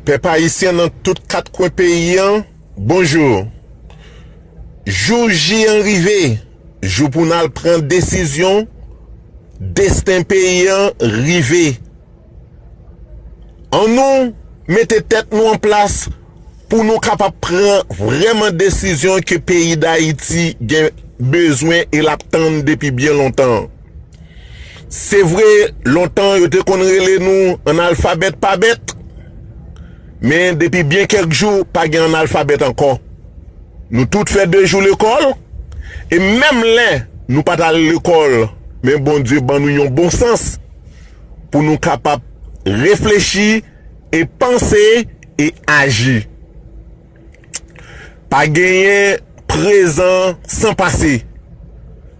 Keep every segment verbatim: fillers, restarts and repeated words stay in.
Pèp ayisyen nan tout kat kwen peyi an, bonjou. Jou J an rive, jou pou n al pran desizyon, desten peyi an rive. Annou mete tèt nou an plas pou nou kapab pran vrèman desizyon ke peyi Dayiti gen bezwen e l ap tann depi byen lontan. Se vre, lontan yo te konn rele nou analfabèt pa bèt, men depi byen kèk jou, pa gen analfabèt ankò. Nou tout fè de jou lekòl, e menm lè nou pa t al lekòl, men Bondye ban nou yon bon sans pou nou kapab reflechi e panse e aji. Pa genyen prezan san pase.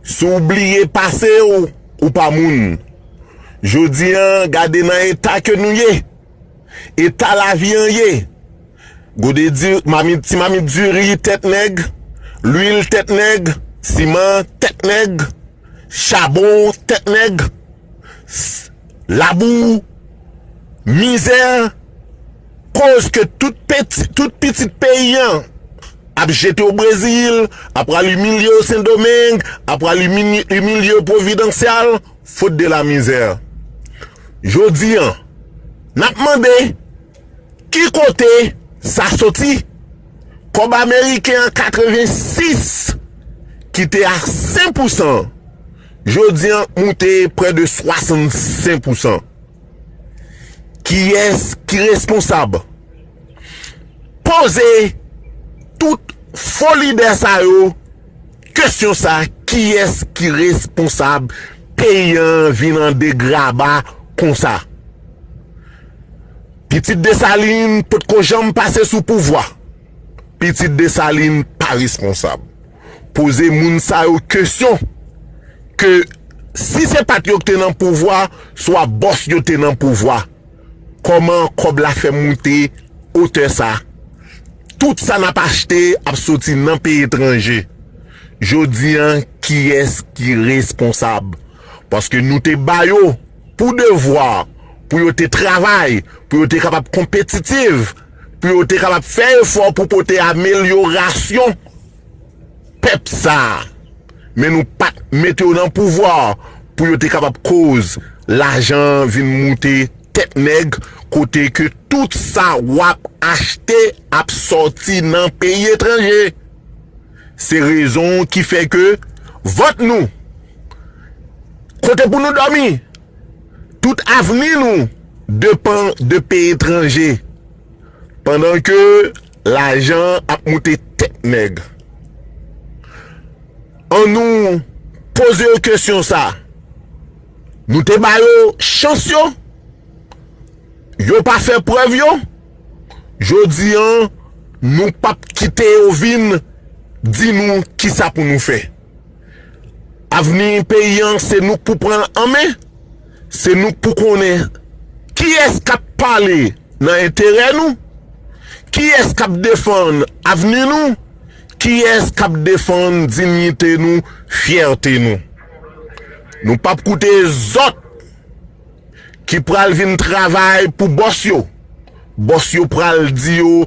Si w bliye pase w, ou pa moun. Jodi an, gade nan eta ke nou ye, eta lavi an ye. Gode di, mamit, ti mamit diri tèt nèg, lwil tèt nèg, siman tèt nèg, chabon tèt nèg, s- labou, mizè, koz ke tout peti, tout pitit peyi an ap jete o Brezil, ap pral imilye o Sendomeng, ap pral imilye, imilye o Pwovidansyal, fot de la mizè. Jodi an, n ap mande ki kote sa soti. Kòb ameriken an katrevensis ki te a senk pousan, jodi an moute prè de swasannsenk pousan. Kiyès ki responsab? Poze tout fo lidè sa yo kesyon sa, kiyès ki responsab peyi an vin an degraba konsa? Pitit Desalin potko janm pase sou pouvwa. Pitit Desalin pa responsab. Poze moun sa yo kesyon ke si se pa t yo ki te nan pouvwa, swa bòs yo te nan pouvwa, kòman kòb la fè moute otè sa? Tout sa n ap achte ap soti nan peyi etranje. Jodi an, kiyès ki responsab? Paske nou te ba yo pou devwa, pou yo te travay, pou yo te kapab konpetitif, pou yo te kapab fè efò pou pote amelyorasyon pèp sa a. Men nou pa t mete yo nan pouvwa pou yo te kapab koz lajan vin moute tèt nèg, kote ke tout sa w ap achte ap sòti nan peyi etranje. Se rezon ki fè ke vant nou, kote pou nou dòmi, tout avni nou depann de peyi etranje, pandan ke lajan ap moute tèt nèg. Annou poze yo kesyon sa. Nou te ba yo chans yo, yo pa fè prèv yo. Jodi an, nou p ap kite yo vin di nou kisa pou nou fè. Avni peyi an, se nou k pou pran l an men. Se nou k pou konnen kiyès k ap pale nan enterè nou, kiyès k ap defann avni nou, kiyès k ap defann diyite nou, fyète nou. Nou p ap koute zòt ki pral vin travay pou bòs yo. Bòs yo pral di yo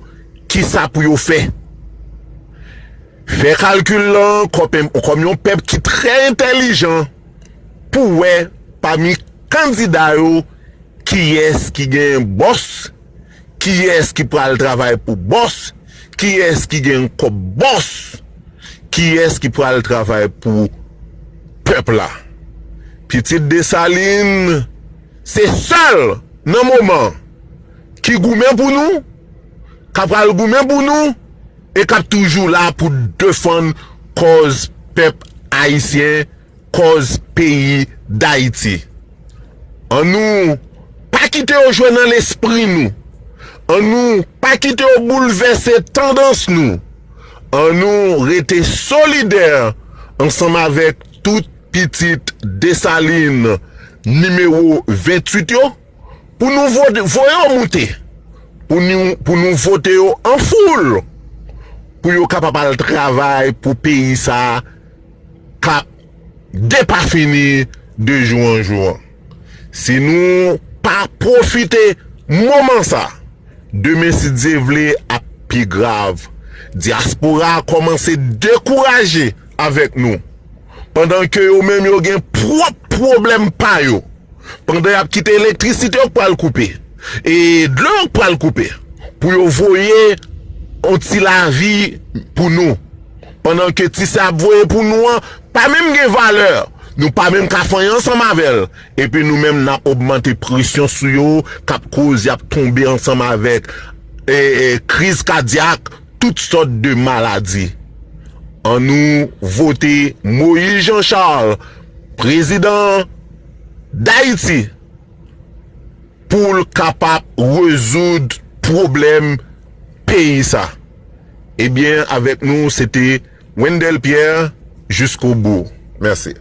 kisa pou yo fè. Fè kalkil lan kòm, kòm yon pèp ki trè entèlijan pou wè pami kandida yo kiyès ki gen bòs, kiyès ki pral travay pou bòs, kiyès ki gen kòb bòs, kiyès ki pral travay pou pèp la. Pitit Desalin se sèl nan moman ki goumen pou nou, k ap pral goumen pou nou, e k ap toujou la pou defann kòz pèp ayisyen, kòz peyi Dayiti. Annou pa kite yo jwe nan lespri nou. Annou pa kite yo boulvèse tandans nou. Annou rete solidè ansanm avèk tout pitit Desalin nimewo venntuit yo, pou nou vote, voye yo moute, pou nou, pou nou vote yo an foul, pou yo kapab al travay pou peyi sa a k ap depafini de jou an jou an. Si nou pa pwofite moman sa, Demen, si Dye vle, ap pi grav. Dyaspora a kòmanse dekouraje avèk nou, pandan ke yo menm yo gen pwòp pwoblèm pa yo, pandan y ap kite elektrisite yo k pral koupe, e dlo yo k pral koupe, pou yo voye yon ti lavi pou nou, pandan ke ti sa y ap voye pou nou an pa menm gen valè, nou pa menm ka fè anyen ansanm avè l, epi nou menm n ap ogmante presyon sou yo, k ap koz y ap tonbe ansanm avèk e, e, kriz kadyak, tout sòt de maladi. Annou vote Moïse Jean Charles, prezidan Dayiti, pou l kapab rezoud pwoblèm peyi sa. Ebyen, avèk nou, se te Wendell Pierre, Jusqu'au bout. Mèsi.